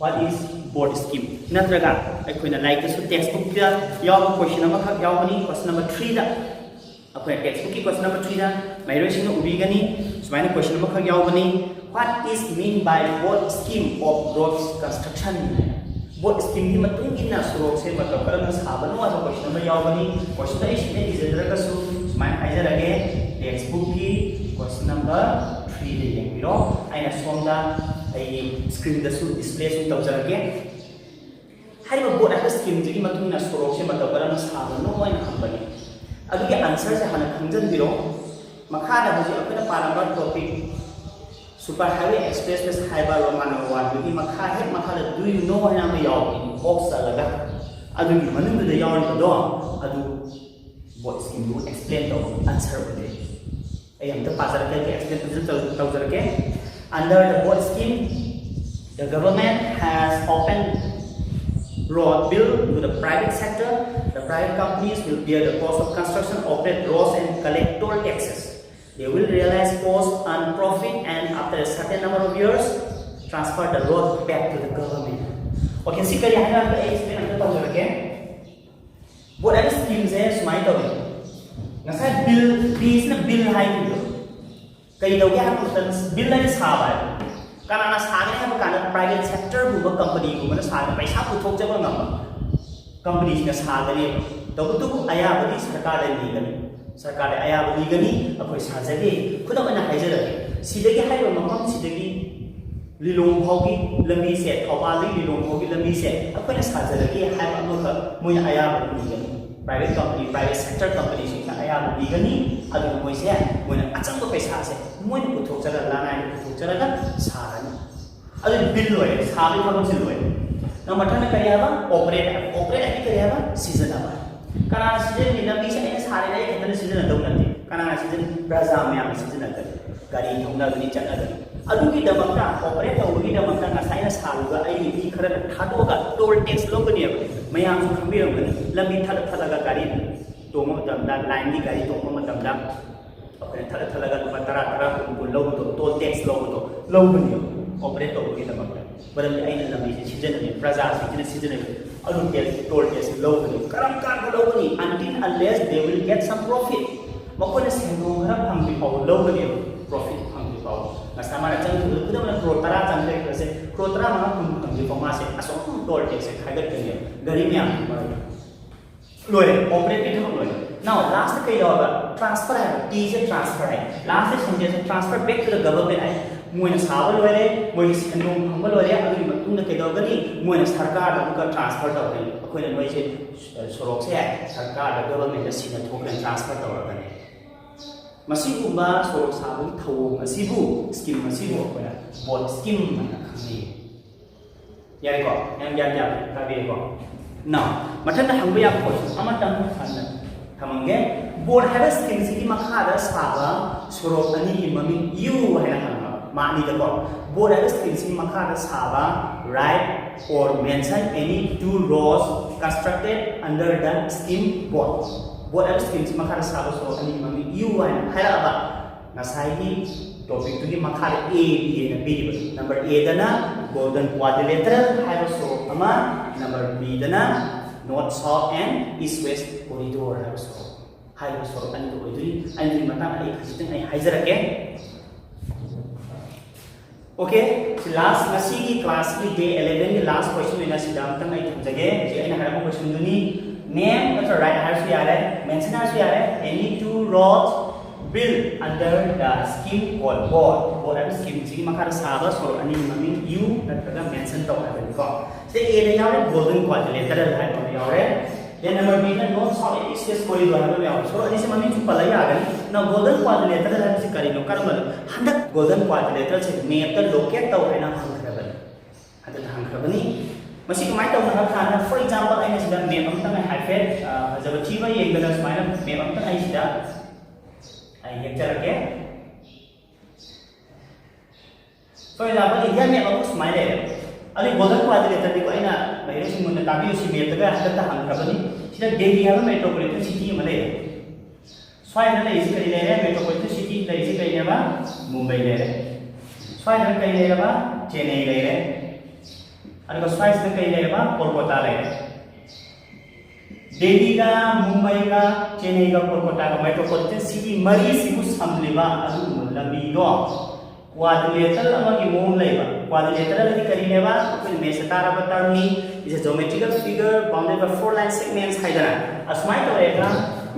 what is BORDH scheme? ꯅꯠꯇ꯭ꯔꯒ ꯑꯩꯈꯣꯏꯅ ꯂꯥꯏꯔꯤꯛꯇꯁꯨ textbookꯇ ꯌꯥꯎꯕ question ꯑꯃꯈꯛ ꯌꯥꯎꯒꯅꯤ, question number threeꯗ꯫ A ꯑꯩꯈꯣꯏꯅ ꯇꯦꯛꯁ ꯕꯨꯛꯀꯤ ꯀꯣꯏꯁꯟ ꯅꯝꯕꯔ ꯊ꯭ꯔꯤꯗ ꯃꯍꯩꯔꯣꯏꯁꯤꯡꯅ ꯎꯕꯤꯒꯅꯤ꯫ ꯁꯨꯃꯥꯏꯅ ꯀꯣꯏꯁꯟ ꯑꯃꯈꯛ ꯌꯥꯎꯕꯅꯤ, "What is mean by board scheme of road construction?" ꯕꯣꯔꯗ ꯁ꯭ꯀꯤꯝꯒꯤ ꯃꯇꯨꯡ ꯏꯟꯅ ꯁꯣꯔꯣꯛꯁꯦ ꯃꯇꯧ ꯀꯔꯝꯅ ꯁꯥꯕꯅꯣ ꯍꯥꯏꯕ ꯀꯣꯏꯁꯟ ꯑꯃ ꯌꯥꯎꯒꯅꯤ꯫ ꯀꯣꯏꯁꯟꯗꯣ ꯑꯩ ꯁꯤꯗ ꯏꯖꯗ꯭ꯔꯒꯁꯨ ꯁꯨꯃꯥꯏꯅ ꯍꯥꯏꯖꯔꯒꯦ, ꯇꯦꯛꯁ ꯕꯨꯛꯀꯤ ꯀꯣꯏꯁꯟ ꯅꯝꯕꯔ ꯊ꯭ꯔꯤꯗ ꯌꯦꯡꯕꯤꯔꯣ꯫ ꯑꯩꯅ ꯁꯣꯝꯗ ꯑꯩꯒꯤ ꯁ꯭ꯀ꯭ꯔꯤꯟꯗꯁꯨ ꯗꯤꯁꯄ꯭ꯂꯦꯁꯨ ꯇꯧꯖꯔꯒꯦ꯫ ꯍꯥꯏꯔꯤꯕ ꯕꯣꯔꯗ ꯍꯥꯏꯕ ꯁ꯭ꯀꯤꯝꯁꯤꯒꯤ ꯃꯇꯨꯡ ꯏꯟꯅ ꯁꯣꯔꯣꯛꯁꯦ ꯃꯇꯧ ꯀꯔꯝꯅ ꯁꯥꯕꯅꯣ ꯍꯥꯏꯅ ꯍꯪꯕꯅꯤ꯫ ꯑꯗꯨꯒꯤ ꯑꯟꯁꯔꯁꯦ ꯍꯥꯟꯅ ꯈꯪꯖꯤꯟꯕꯤꯔꯣ꯫ ꯃꯈꯥꯗ ꯍꯧꯖꯤꯛ ꯑꯩꯈꯣꯏꯅ ꯄꯥꯔꯝꯕ ꯇꯣꯄꯤꯛ ꯁꯨꯄꯔ ꯍꯥꯏꯋꯦ ꯑꯦꯛꯁꯄ꯭ꯔꯦꯁꯋꯦꯁ ꯍꯥꯏꯕ ꯔꯣꯃꯥꯟ ꯅꯝꯕꯔ ꯋꯥꯟꯗꯨꯒꯤ ꯃꯈꯥ ꯍꯦꯛ ꯃꯈꯥꯗ "Do you know?" ꯍꯥꯏꯅ ꯑꯃ ꯌꯥꯎꯕꯅꯤ, ꯕꯣꯛꯁ ꯆꯜꯂꯒ꯫ ꯑꯗꯨꯒꯤ ꯃꯅꯨꯡꯗꯨꯗ ꯌꯥꯎꯔꯤꯕꯗꯣ ꯑꯗꯨ ꯕꯣꯔꯗ ꯁ꯭ꯀꯤꯝꯗꯨ ꯑꯦꯛꯁꯄ꯭ꯂꯦꯟ ꯇꯧꯕꯒꯤ ꯑꯟꯁꯔ ꯑꯣꯏꯗꯣꯏꯅꯤ꯫ ꯑꯩ ꯑꯝꯇ ꯄꯥꯖꯔꯛꯀꯦ, ꯑꯦꯛꯁꯄ꯭ꯂꯦꯟ ꯐꯖꯅ ꯇꯧ-, ꯇꯧꯖꯔꯛꯀꯦ꯫ Under the board scheme, the government has opened road bill to the private sector. The private companies will bear the cost of construction, operate roads and collect toll taxes. They will realize cost and profit and after a certain number of years, transfer the road back to the government. Okay, ꯁꯤ ꯀꯔꯤ ꯍꯥꯏꯅꯣ ꯍꯥꯏꯕꯗ ꯑꯩ explain ꯑꯝꯇ ꯇꯧꯖꯔꯛꯀꯦ꯫ ꯕꯣꯔꯗ ꯍꯥꯏꯕ ꯁ꯭ꯀꯤꯝꯁꯦ ꯁꯨꯃꯥꯏꯅ ꯇꯧꯋꯤ꯫ ꯉꯁꯥꯏ ꯕꯤꯜ, ꯕꯤꯁꯤꯅ ꯕꯤꯜ ꯍꯥꯏꯈꯤꯕꯗꯣ ꯀꯩꯗꯧꯒꯦ ꯍꯥꯏꯕ ꯃꯇꯝꯗ ꯕꯤꯜ ꯍꯥꯏꯅ ꯁꯥꯕ ꯍꯥꯏꯕ ꯀꯅꯥꯅ ꯁꯥꯒꯅꯤ ꯍꯥꯏꯕ ꯀꯥꯟꯗ ꯄ꯭ꯔꯥꯏꯚꯦꯠ ꯁꯦꯛꯇꯔꯒꯨꯝꯕ ꯀꯝꯄꯅꯤꯒꯨꯝꯕꯅ ꯁꯥꯒꯅꯤ, ꯄꯩꯁꯥ ꯄꯨꯊꯣꯛꯆꯕ ꯉꯝꯕ ꯀꯝꯄꯅꯤꯁꯤꯡꯅ ꯁꯥꯒꯅꯦꯕ꯫ ꯇꯧꯕꯇꯕꯨ ꯑꯌꯥꯕꯗꯤ ꯁꯔꯀꯥꯔꯗ ꯅꯤꯒꯅꯤ, ꯁꯔꯀꯥꯔꯗ ꯑꯌꯥꯕ ꯅꯤꯒꯅꯤ, ꯑꯩꯈꯣꯏ ꯁꯥꯖꯒꯦ꯫ ꯈꯨꯗꯝ ꯑꯣꯏꯅ ꯍꯥꯏꯖꯔꯒꯦ, ꯁꯤꯗꯒꯤ ꯍꯥꯏꯔꯤꯕ ꯃꯐꯝꯁꯤꯗꯒꯤ ꯂꯤꯂꯣꯡ ꯐꯥꯎꯒꯤ ꯂꯝꯕꯤꯁꯦ, ꯊꯧꯕꯥꯜꯗꯒꯤ ꯂꯤꯂꯣꯡ ꯐꯥꯎꯒꯤ ꯂꯝꯕꯤꯁꯦ ꯑꯩꯈꯣꯏꯅ ꯁꯥꯖꯔꯒꯦ ꯍꯥꯏꯕ ꯑꯃꯈꯛ ꯃꯣꯏꯅ ꯑꯌꯥꯕ ꯄꯤꯒꯅꯤ꯫ ꯄ꯭ꯔꯥꯏꯚꯦꯠ ꯀꯝꯄꯅꯤ, ꯄ꯭ꯔꯥꯏꯚꯦꯠ ꯁꯦꯛꯇꯔ ꯀꯝꯄꯅꯤꯁꯤꯡꯅ ꯑꯌꯥꯕ ꯄꯤꯒꯅꯤ꯫ ꯑꯗꯨꯅ ꯃꯣꯏꯁꯦ, ꯃꯣꯏꯅ ꯑꯆꯪꯕ ꯄꯩꯁꯥꯁꯦ ꯃꯣꯏꯅ ꯄꯨꯊꯣꯛꯆꯔꯒ, ꯂꯅꯥꯏꯅ ꯄꯨꯊꯣꯛꯆꯔꯒ ꯁꯥꯔꯅꯤ꯫ ꯑꯗꯨꯗꯤ ꯕꯤꯜ ꯂꯣꯏꯔꯦ, ꯁꯥꯕꯒꯤ ꯊꯕꯛꯁꯤ ꯂꯣꯏꯔꯦ꯫ ꯅꯪ ꯃꯊꯪꯗ ꯀꯔꯤ ꯍꯥꯏꯕ? ꯑꯣꯄꯔꯦꯠ ꯍꯥꯏꯕ꯫ ꯑꯣꯄꯔꯦꯠ ꯍꯥꯏꯗꯤ ꯀꯔꯤ ꯍꯥꯏꯕ? ꯁꯤꯖꯤꯟꯅꯕ꯫ ꯀꯅꯥꯅ ꯁꯤꯖꯤꯟꯅꯅꯤ? ꯂꯝꯕꯤꯁꯦ ꯑꯩꯅ ꯁꯥꯔꯦꯅꯦ, ꯑꯩ ꯈꯛꯇꯅ ꯁꯤꯖꯤꯟꯅꯗꯧ ꯅꯠꯇꯦ꯫ ꯀꯅꯥꯅ ꯁꯤꯖꯤꯟꯅ? ꯄ꯭ꯔꯖꯥ ꯃꯌꯥꯝꯅ ꯁꯤꯖꯤꯟꯅꯒꯅꯤ꯫ ꯒꯥꯔꯤ ꯊꯧꯅꯒꯅꯤ, ꯆꯠꯅꯒꯅꯤ꯫ ꯑꯗꯨꯒꯤꯗꯃꯛꯇ, ꯑꯣꯄꯔꯦꯠ ꯇꯧꯕꯒꯤꯗꯃꯛꯇ ꯉꯁꯥꯏꯅ ꯁꯥꯔꯨꯕ ꯑꯩꯒꯤ ꯃꯤ ꯈꯔꯅ ꯊꯥꯗꯣꯛꯑꯒ ꯇꯣꯜ ꯇꯦꯛꯁ ꯂꯧꯒꯅꯦꯕ꯫ ꯃꯌꯥꯝꯁꯨ ꯈꯪꯕꯤꯔꯝꯒꯅꯤ, ꯂꯝꯕꯤ ꯊꯠꯂ ꯊꯠꯂꯒ ꯒꯥꯔꯤ ꯇꯣꯡꯕ ꯃꯇꯝꯗ, ꯂꯥꯏꯟꯒꯤ ꯒꯥꯔꯤ ꯇꯣꯡꯕ ꯃꯇꯝꯗ ꯑꯩꯈꯣꯏꯅ ꯊꯠꯂ ꯊꯠꯂꯒ ꯂꯨꯄꯥ ꯇꯔꯥ, ꯇꯔꯥ, ꯀꯨꯟ, ꯀꯨꯟ ꯂꯧꯕꯗꯣ, ꯇꯣꯜ ꯇꯦꯛꯁ ꯂꯧꯕꯗꯣ ꯂꯧꯒꯅꯦꯕ ꯑꯣꯄꯔꯦꯠ ꯇꯧꯕꯒꯤꯗꯃꯛꯇ꯫ ꯃꯔꯝꯗꯤ ꯑꯩꯅ ꯂꯝꯕꯤꯁꯦ ꯁꯤꯖꯤꯟꯅꯔꯤ, ꯄ꯭ꯔꯖꯥꯁꯤꯡꯁꯤꯅ ꯁꯤꯖꯤꯟꯅꯔꯤ, ꯑꯗꯨ ꯇꯦꯛꯁ, ꯇꯣꯜ ꯇꯦꯛꯁ ꯂꯧꯒꯅꯤ꯫ ꯀꯔꯝ ꯀꯥꯟꯗ ꯂꯧꯒꯅꯤ? Until unless they will get some profit. ꯃꯈꯣꯏꯅ ꯁꯦꯟꯗꯣꯡ ꯈꯔ ꯐꯪꯗ꯭ꯔꯤ ꯐꯥꯎꯕ ꯂꯧꯒꯅꯦꯕ, ꯄ꯭ꯔꯣꯐꯤꯠ ꯐꯪꯗ꯭ꯔꯤ ꯐꯥꯎꯕ꯫ ꯉꯁꯥꯏ ꯃꯥꯅ ꯆꯪꯈꯤꯕꯗ ꯈꯨꯗꯝ ꯑꯣꯏꯅ ꯀ꯭ꯔꯣꯔ ꯇꯔꯥ ꯆꯪꯈ꯭ꯔꯦ ꯈꯜꯂꯁꯦ, ꯀ꯭ꯔꯣꯔ ꯇꯔꯥꯃꯉꯥ ꯀꯨꯟ ꯐꯪꯗ꯭ꯔꯤ ꯐꯥꯎ ꯃꯥꯁꯦ ꯑꯁꯨꯝ ꯇꯣꯜ ꯇꯦꯛꯁꯁꯦ ꯈꯥꯏꯒꯠꯀꯅꯦꯕ ꯒꯥꯔꯤ ꯃꯌꯥꯝꯗꯨꯒꯤ ꯃꯔꯛꯇ꯫ ꯂꯣꯏꯔꯦ, ꯑꯣꯄꯔꯦꯠꯀꯤ ꯊꯕꯛ ꯂꯣꯏꯔꯦ꯫ ꯅꯥꯎ ꯂꯥꯁꯇ ꯀꯩ ꯌꯥꯎꯔꯕ? ꯇ꯭ꯔꯥꯟꯁꯐꯔ ꯍꯥꯏꯕ, ꯇꯤꯁꯦ ꯇ꯭ꯔꯥꯟꯁꯐꯔ ꯍꯥꯏ꯫ ꯂꯥꯁꯇ ꯁꯦꯟꯇꯦꯟꯁꯁꯦ transfer back to the government ꯍꯥꯏ꯫ ꯃꯣꯏꯅ ꯁꯥꯕ ꯂꯣꯏꯔꯦ, ꯃꯣꯏꯒꯤ ꯁꯦꯟꯗꯣꯡ ꯐꯪꯕ ꯂꯣꯏꯔꯦ, ꯑꯗꯨꯒꯤ ꯃꯇꯨꯡꯗ ꯀꯩꯗꯧꯒꯅꯤ? ꯃꯣꯏꯅ ꯁꯔꯀꯥꯔꯗ ꯑꯃꯨꯛꯀ ꯇ꯭ꯔꯥꯟꯁꯐꯔ ꯇꯧꯒꯅꯤ꯫ ꯑꯩꯈꯣꯏꯅ ꯅꯣꯏꯁꯦ ꯁꯣꯔꯣꯛꯁꯦ ꯁꯔꯀꯥꯔꯗ, ꯒꯚꯔꯟꯃꯦꯟꯠꯇ ꯁꯤꯟꯅ ꯊꯣꯛꯈ꯭ꯔꯦ, ꯇ꯭ꯔꯥꯟꯁꯐꯔ ꯇꯧꯔꯛꯀꯅꯤ꯫ ꯃꯁꯤꯒꯨꯝꯕ ꯁꯣꯔꯣꯛ ꯁꯥꯕꯒꯤ ꯊꯧꯑꯣꯡ ꯑꯁꯤꯕꯨ, ꯁ꯭ꯀꯤꯝ ꯑꯁꯤꯕꯨ ꯑꯩꯈꯣꯏꯅ ꯕꯣꯠ ꯁ꯭ꯀꯤꯝ ꯍꯥꯏꯅ ꯈꯪꯅꯩ꯫ ꯌꯥꯔꯦꯀꯣ? ꯌꯥꯝ ꯒ꯭ꯌꯥꯟ ꯇꯥꯕꯤꯔꯦꯀꯣ? ꯅꯥꯎ, ꯃꯊꯪꯗ ꯍꯪꯕ ꯌꯥꯕ ꯀꯣꯏꯁꯟ ꯑꯃꯇꯪ ꯍꯥꯟꯅ ꯊꯝꯃꯝꯒꯦ꯫ ꯕꯣꯠ ꯍꯥꯏꯕ ꯁ꯭ꯀꯤꯝꯁꯤꯒꯤ ꯃꯈꯥꯗ ꯁꯥꯕ ꯁꯣꯔꯣꯛ ꯑꯅꯤꯒꯤ ꯃꯃꯤꯡ ꯏꯌꯨ ꯍꯥꯏꯅ ꯍꯪꯕ ꯃꯥꯛꯅꯤꯗꯀꯣ꯫ ꯕꯣꯠ ꯍꯥꯏꯕ ꯁ꯭ꯀꯤꯝꯁꯤꯒꯤ ꯃꯈꯥꯗ ꯁꯥꯕ, write or mention any two roads constructed under the scheme ꯕꯣꯠ꯫ ꯕꯣꯠ ꯍꯥꯏꯕ ꯁ꯭ꯀꯤꯝꯁꯤ ꯃꯈꯥꯗ ꯁꯥꯕ ꯁꯣꯔꯣꯛ ꯑꯅꯤꯒꯤ ꯃꯃꯤꯡ ꯏꯌꯨ ꯍꯥꯏꯅ ꯍꯥꯏꯔꯛꯑꯕ, ꯉꯁꯥꯏꯒꯤ ꯇꯣꯄꯤꯛꯇꯨꯒꯤ ꯃꯈꯥꯗ A, B ꯍꯥꯏꯅ ꯄꯤꯔꯤꯕ꯫ ꯅꯝꯕꯔ Aꯗꯅ Golden Quadrilateral ꯍꯥꯏꯕ ꯁꯣꯔꯣꯛ ꯑꯃ, number Bꯗꯅ North South and East West Corridor ꯍꯥꯏꯕ ꯁꯣꯔꯣꯛ, ꯍꯥꯏꯔꯤꯕ ꯁꯣꯔꯣꯛ ꯑꯅꯤꯗꯨ ꯑꯣꯏꯗꯣꯏꯅꯤ꯫ ꯑꯅꯤꯗꯨꯒꯤ ꯃꯇꯥꯡꯗ ꯑꯩ ꯈꯖꯤꯛꯇꯪ ꯑꯩ ꯍꯥꯏꯖꯔꯛꯀꯦ꯫ ꯑꯣꯀꯦ, ꯁꯤ ꯂꯥꯁ, ꯉꯁꯤꯒꯤ ꯀ꯭ꯂꯥꯁꯀꯤ ꯗꯦ ꯑꯦꯂꯦꯚꯦꯟꯒꯤ ꯂꯥꯁ ꯀꯣꯏꯁꯟ ꯑꯣꯏꯅ ꯁꯤꯗ ꯑꯃꯇꯪ ꯑꯩ ꯊꯝꯖꯒꯦ꯫ ꯍꯧꯖꯤꯛ ꯑꯩꯅ ꯍꯥꯏꯔꯛꯄ ꯀꯣꯏꯁꯟꯗꯨꯅꯤ꯫ Name ꯅꯠꯇ꯭ꯔ write ꯍꯥꯏꯔꯁꯨ ꯌꯥꯔꯦ, mention ꯍꯥꯏꯔꯁꯨ ꯌꯥꯔꯦ, any two roads built under the scheme called ꯕꯣꯠ꯫ ꯕꯣꯠ ꯍꯥꯏꯕ ꯁ꯭ꯀꯤꯝꯁꯤꯒꯤ ꯃꯈꯥꯗ ꯁꯥꯕ ꯁꯣꯔꯣꯛ ꯑꯅꯤꯒꯤ ꯃꯃꯤꯡ ꯏꯌꯨ ꯅꯠꯇ꯭ꯔꯒ mention ꯇꯧ ꯍꯥꯏꯕꯅꯤꯀꯣ꯫ ꯁꯤꯗ Aꯗ ꯌꯥꯎꯔꯦ, Golden Quadrilateral ꯍꯥꯏꯕ ꯑꯃ ꯌꯥꯎꯔꯦ꯫ Then number Bꯗ North South and East West Corridor ꯍꯥꯏꯕ ꯑꯃ ꯌꯥꯎꯔꯦ꯫ ꯁꯣꯔꯣꯛ ꯑꯅꯤꯁꯤ ꯃꯃꯤꯡꯁꯨ ꯄꯜꯂ ꯌꯥꯒꯅꯤ꯫ Now Golden Quadrilateral ꯍꯥꯏꯕꯁꯤ ꯀꯔꯤꯅꯣ, ꯀꯔꯝꯕꯅꯣ? ꯍꯟꯗꯛ Golden Quadrilateralꯁꯦ ꯃꯦꯞꯇ ꯂꯣꯀꯦꯠ ꯇꯧ ꯍꯥꯏꯅ ꯍꯪꯈ꯭ꯔꯕꯅꯤ꯫ ꯍꯟꯗꯛ ꯍꯪꯈ꯭ꯔꯕꯅꯤ꯫ ꯃꯁꯤ ꯀꯃꯥꯏꯅ ꯇꯧꯅꯣ ꯍꯥꯏꯕ ꯀꯥꯟꯗ, for example, ꯑꯩꯅ ꯁꯤꯗ ꯃꯦꯞ ꯑꯃꯇꯪ ꯑꯩ ꯍꯥꯏꯐꯦꯠ, ꯑ, ꯐꯖꯕ ꯊꯤꯕ ꯌꯦꯡꯗꯅ ꯁꯨꯃꯥꯏꯅ ꯃꯦꯞ ꯑꯃꯇꯪ ꯑꯩ ꯁꯤꯗ ꯑꯩ ꯌꯦꯛꯆꯔꯛꯀꯦ꯫ For example, India map ꯑꯃ ꯁꯨꯃꯥꯏꯅ ꯂꯩꯔꯦ꯫ ꯑꯗꯨ Golden Quadrilateralꯗꯤꯀꯣ, ꯑꯩꯅ ꯃꯍꯩꯔꯣꯏꯁꯤꯡ ꯃꯨꯟꯅ ꯇꯥꯕꯤꯌꯨ, ꯁꯤ ꯃꯦꯞꯇꯒ ꯍꯟꯗꯛꯇ ꯍꯪꯈ꯭ꯔꯕꯅꯤ꯫ ꯁꯤꯗ ꯗꯦꯜꯂꯤ ꯍꯥꯏꯕ metropolitan city ꯑꯃ ꯂꯩꯔꯦ꯫ ꯁ꯭ꯋꯥꯏꯗ ꯂꯩꯔꯤꯁꯤ ꯀꯔꯤ ꯂꯩꯔꯦ? Metropolitan city ꯂꯩꯔꯤꯁꯤ ꯀꯔꯤꯅꯦꯕ? ꯃꯨꯝꯕꯩ ꯂꯩꯔꯦ꯫ ꯁ꯭ꯋꯥꯏꯗꯅ ꯀꯔꯤ ꯂꯩꯔꯕ? ꯆꯦꯟꯅꯩ ꯂꯩꯔꯦ꯫ ꯑꯗꯨꯒ ꯁ꯭ꯋꯥꯏꯁꯤꯗ ꯀꯔꯤ ꯂꯩꯔꯕ? ꯀꯣꯜꯀꯇꯥ ꯂꯩꯔꯦ꯫ ꯗꯦꯜꯂꯤꯒ, ꯃꯨꯝꯕꯥꯏꯒ, ꯆꯦꯟꯅꯥꯏꯒ, ꯀꯣꯜꯀꯇꯥꯒ, ꯃꯦꯇ꯭ꯔꯣꯄꯣꯂꯤꯇꯟ ꯁꯤꯇꯤ ꯃꯔꯤꯁꯤꯕꯨ ꯁꯝꯂꯤꯕ ꯑꯗꯨꯒꯨꯝꯕ ꯂꯝꯕꯤꯗꯣ ꯀ꯭ꯋꯥꯗ꯭ꯔꯤꯂꯦꯇꯔꯦꯜ ꯑꯃꯒꯤ ꯃꯑꯣꯡ ꯂꯩꯕ꯫ ꯀ꯭ꯋꯥꯗ꯭ꯔꯤꯂꯦꯇꯔꯦꯜ ꯑꯗꯤ ꯀꯔꯤꯅꯦꯕ? ꯑꯩꯈꯣꯏꯅ ꯃꯦꯠꯁꯇ ꯇꯥꯔꯕ ꯇꯔꯝꯅꯤ꯫ Is a geometrical figure bounded by four line segments ꯍꯥꯏꯗꯅ꯫ ꯑꯁꯨꯃꯥꯏꯅ ꯇꯧꯔꯦꯒ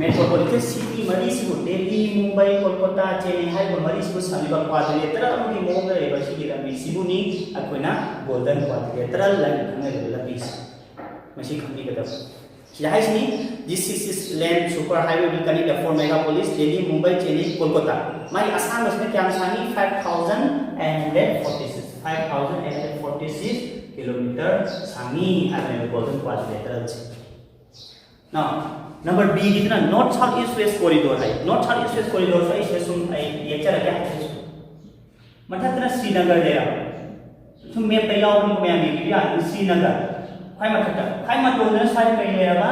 ꯃꯦꯇ꯭ꯔꯣꯄꯣꯂꯤꯇꯟ ꯁꯤꯇꯤ ꯃꯔꯤꯁꯤꯕꯨ, ꯗꯦꯜꯂꯤ, ꯃꯨꯝꯕꯥꯏ, ꯀꯣꯜꯀꯇꯥ, ꯆꯦꯟꯅꯥꯏ ꯍꯥꯏꯔꯤꯕ ꯃꯔꯤꯁꯤꯕꯨ ꯁꯝꯂꯤꯕ ꯀ꯭ꯋꯥꯗ꯭ꯔꯤꯂꯦꯇꯔꯦꯜ ꯑꯃꯒꯤ ꯃꯑꯣꯡꯗ ꯂꯩꯕ ꯁꯤꯒꯤ ꯂꯝꯕꯤꯁꯤꯕꯨꯅꯤ ꯑꯩꯈꯣꯏꯅ ꯒꯣꯜꯗꯟ ꯀ꯭ꯋꯥꯗ꯭ꯔꯤꯂꯦꯇꯔꯦꯜ ꯂꯥꯏꯟ ꯈꯪꯅꯔꯤꯕ ꯂꯝꯕꯤꯁꯦ꯫ ꯃꯁꯤ ꯈꯪꯕꯤꯒꯗꯕ꯫ ꯁꯤꯗ ꯍꯥꯏꯁꯤꯅꯤ, this six lane super highway will connect the four megapolis, Delhi, Mumbai, Chennai, Kolkata. ꯃꯥꯒꯤ ꯑꯁꯥꯡꯕꯁꯤꯅ ꯀꯌꯥꯝ ꯁꯥꯡꯉꯤ? Five thousand eight hundred forty six, five thousand eight hundred forty six kilometer ꯁꯥꯡꯉꯤ ꯍꯥꯏꯕꯅꯦꯕ ꯒꯣꯜꯗꯟ ꯀ꯭ꯋꯥꯗ꯭ꯔꯤꯂꯦꯇꯔꯦꯜꯁꯦ꯫ Now, number B ꯒꯤꯗꯨꯅ north south east west corridor ꯍꯥꯏ꯫ North south east west corridor ꯁꯨ ꯑꯩ ꯁꯤꯗ ꯁꯨꯝ ꯑꯩ ꯌꯦꯛꯆꯔꯒꯦ ꯍꯥꯏꯕꯁꯨ꯫ ꯃꯊꯛꯇꯅ ꯁ꯭ꯔꯤꯅꯒꯔ ꯂꯩꯔꯕ꯫ ꯁꯨꯝ ꯃꯦꯞꯇ ꯌꯥꯎꯕꯅꯤ, ꯃꯌꯥꯝ ꯌꯦꯡꯕꯤꯕ ꯌꯥꯒꯅꯤ꯫ ꯁ꯭ꯔꯤꯅꯒꯔ ꯈ꯭ꯋꯥꯏ ꯃꯊꯛꯇ, ꯈ꯭ꯋꯥꯏ ꯃꯇꯣꯟꯗꯅ ꯁ꯭ꯋꯥꯏꯗ ꯀꯔꯤ ꯂꯩꯔꯕ?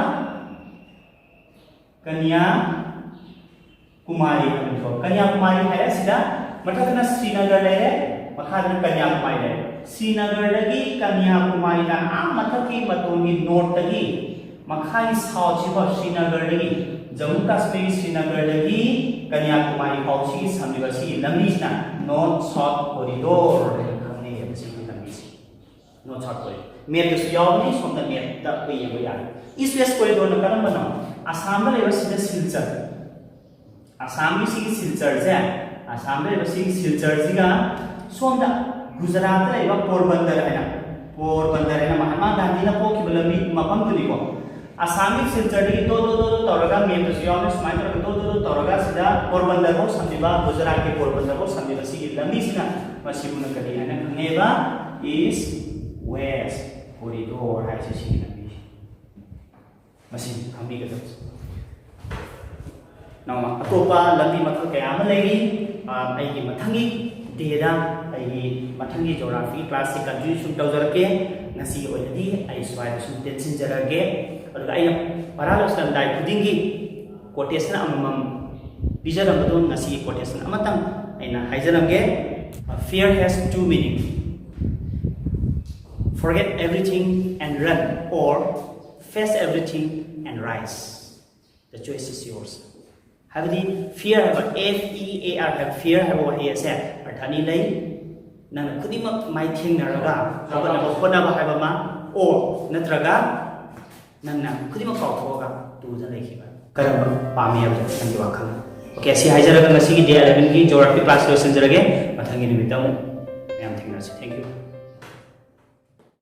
ꯀꯟꯌꯥ ꯀꯨꯃꯥꯔꯤ ꯍꯥꯏꯕꯅꯤꯀꯣ꯫ ꯀꯟꯌꯥꯀꯨꯃꯥꯔꯤ ꯍꯥꯏꯔꯦ ꯁꯤꯗ꯫ ꯃꯊꯛꯇꯅ ꯁ꯭ꯔꯤꯅꯒꯔ ꯂꯩꯔꯦ, ꯃꯈꯥꯗꯅ ꯀꯟꯌꯥꯀꯨꯃꯥꯔꯤ ꯂꯩꯔꯦ꯫ ꯁ꯭ꯔꯤꯅꯒꯔꯗꯒꯤ ꯀꯟꯌꯥꯀꯨꯃꯥꯔꯤ ꯇꯥꯅ ꯑꯥ ꯃꯊꯛꯀꯤ ꯃꯇꯣꯟꯒꯤ ꯅꯣꯔꯠꯇꯒꯤ ꯃꯈꯥꯒꯤ ꯁꯥꯎꯠꯁꯤꯐꯥꯎ, ꯁ꯭ꯔꯤꯅꯒꯔꯗꯒꯤ, ꯖꯝꯃꯨ ꯀꯥꯁꯃꯤꯔꯒꯤ ꯁ꯭ꯔꯤꯅꯒꯔꯗꯒꯤ ꯀꯟꯌꯥꯀꯨꯃꯥꯔꯤ ꯐꯥꯎ ꯁꯤꯒꯤ ꯁꯝꯂꯤꯕ ꯁꯤꯒꯤ ꯂꯝꯕꯤꯁꯤꯅ ꯅꯣꯔꯠ ꯁꯥꯎꯠ ꯀꯣꯔꯤꯗꯣꯔ ꯍꯥꯏꯅ ꯈꯪꯅꯩꯌꯦꯕ ꯁꯤꯒꯤ ꯂꯝꯕꯤꯁꯦ꯫ North south ꯀꯣꯔꯤꯗꯣꯔ꯫ ꯃꯦꯞꯇꯁꯨ ꯌꯥꯎꯕꯅꯤ, ꯁꯣꯝꯗ ꯃꯦꯞꯇ ꯑꯩꯈꯣꯏ ꯌꯦꯡꯕ ꯌꯥꯔꯦ꯫ ꯏꯁ ꯋꯦꯁ ꯀꯣꯔꯤꯗꯣꯔꯅ ꯀꯔꯝꯕꯅꯣ? ꯑꯁꯥꯝꯗ ꯂꯩꯕ ꯁꯤꯗ ꯁꯤꯜꯆꯔ꯫ ꯑꯁꯥꯝꯒꯤ ꯁꯤꯒꯤ ꯁꯤꯜꯆꯔꯁꯦ, ꯑꯁꯥꯝꯗ ꯂꯩꯕ ꯁꯤꯒꯤ ꯁꯤꯜꯆꯔꯁꯤꯒ ꯁꯣꯝꯗ ꯒꯨꯖꯔꯥꯠꯇ ꯂꯩꯕ ꯄꯣꯔꯕꯟꯗꯔ ꯍꯥꯏꯅ, ꯄꯣꯔꯕꯟꯗꯔ ꯍꯥꯏꯅ ꯃꯍꯥꯠꯃꯥ ꯒꯥꯟꯙꯤꯅ ꯄꯣꯛꯈꯤꯕ ꯂꯝꯕꯤ ꯃꯐꯝꯗꯨꯅꯤꯀꯣ꯫ ꯑꯁꯥꯝꯒꯤ ꯁꯤꯜꯆꯔꯗꯒꯤ ꯗꯣ ꯗꯣ ꯗꯣ ꯗꯣ ꯇꯧꯔꯒ, ꯃꯦꯞꯇꯁꯨ ꯌꯥꯎꯅ ꯁꯨꯃꯥꯏꯅ ꯇꯧꯔꯒ ꯗꯣ ꯗꯣ ꯗꯣ ꯇꯧꯔꯒ ꯁꯤꯗ ꯄꯣꯔꯕꯟꯗꯔ ꯐꯥꯎ ꯁꯝꯂꯤꯕ, ꯒꯨꯖꯔꯥꯠꯀꯤ ꯄꯣꯔꯕꯟꯗꯔ ꯐꯥꯎ ꯁꯝꯂꯤꯕ ꯁꯤꯒꯤ ꯂꯝꯕꯤꯁꯤꯅ ꯃꯁꯤꯕꯨꯅ ꯀꯔꯤ ꯍꯥꯏꯅ ꯈꯪꯅꯩꯑꯕ? ꯏꯁ ꯋꯦꯁ ꯀꯣꯔꯤꯗꯣꯔ ꯍꯥꯏꯁꯦ ꯁꯤꯒꯤ ꯂꯝꯕꯤꯁꯤ꯫ ꯃꯁꯤ ꯈꯪꯕꯤꯒꯗꯕꯅꯤ꯫ ꯅꯣꯡꯃ ꯑꯇꯣꯞꯄ ꯂꯝꯕꯤ ꯃꯈꯜ ꯀꯌꯥ ꯑꯃ ꯂꯩꯔꯤ꯫ ꯑ, ꯑꯩꯒꯤ ꯃꯊꯪꯒꯤ ꯗꯦꯗ, ꯑꯩꯒꯤ ꯃꯊꯪꯒꯤ ꯖꯣꯒ꯭ꯔꯥꯐꯤꯒꯤ ꯀ꯭ꯂꯥꯁꯁꯤ ꯀꯟꯇꯤꯅ꯭ꯌꯨ ꯁꯨꯝ ꯇꯧꯖꯔꯛꯀꯦ꯫ ꯉꯁꯤꯒꯤ ꯑꯣꯏꯅꯗꯤ ꯑꯩ ꯁ꯭ꯋꯥꯏꯗ ꯁꯨꯝ ꯇꯦꯟꯁꯤꯟꯖꯔꯒꯦ꯫ ꯑꯗꯨꯒ ꯑꯩꯅ ꯄꯔꯥ ꯂꯣꯏꯁꯤꯜꯂꯝꯗꯥꯏ ꯈꯨꯗꯤꯡꯒꯤ ꯀꯣꯇꯦꯁꯟ ꯑꯃꯃꯝ ꯄꯤꯖꯔꯝꯕꯗꯨ ꯉꯁꯤꯒꯤ ꯀꯣꯇꯦꯁꯟ ꯑꯃꯇꯪ ꯑꯩꯅ ꯍꯥꯏꯖꯔꯝꯒꯦ꯫ Fear has two meaning. Forget everything and run, or Face everything and rise. The choice is yours. ꯍꯥꯏꯕꯗꯤ fear ꯍꯥꯏꯕ, F E A R ꯍꯥꯏꯕ, fear ꯍꯥꯏꯕ ꯋꯥꯍꯩ ꯑꯁꯦ ꯑꯔꯊ ꯑꯅꯤ ꯂꯩ꯫ ꯅꯪꯅ ꯈꯨꯗꯤꯡꯃꯛ ꯃꯥꯏꯊꯦꯡꯅꯔꯒ ꯍꯧꯒꯠꯅꯕ ꯍꯣꯠꯅꯕ ꯍꯥꯏꯕ ꯑꯃ, or ꯅꯠꯇ꯭ꯔꯒ ꯅꯪꯅ ꯈꯨꯗꯤꯡꯃꯛ ꯀꯥꯎꯊꯣꯛꯑꯒ ꯇꯨꯗꯨꯅ ꯂꯩꯈꯤꯕ꯫ ꯀꯔꯝꯕ ꯄꯥꯝꯃꯤ ꯍꯥꯏꯕꯗꯣ ꯅꯪꯒꯤ ꯋꯥꯈꯜ꯫ Okay, ꯑꯁꯤ ꯍꯥꯏꯖꯔꯒ ꯉꯁꯤꯒꯤ day elevenꯒꯤ geography class ꯂꯣꯏꯁꯤꯟꯖꯔꯒꯦ꯫ ꯃꯊꯪꯒꯤ ꯅꯨꯃꯤꯠꯇ ꯑꯃꯨꯛ ꯃꯌꯥꯝ ꯊꯦꯡꯅꯔꯁꯤ꯫ Thank you.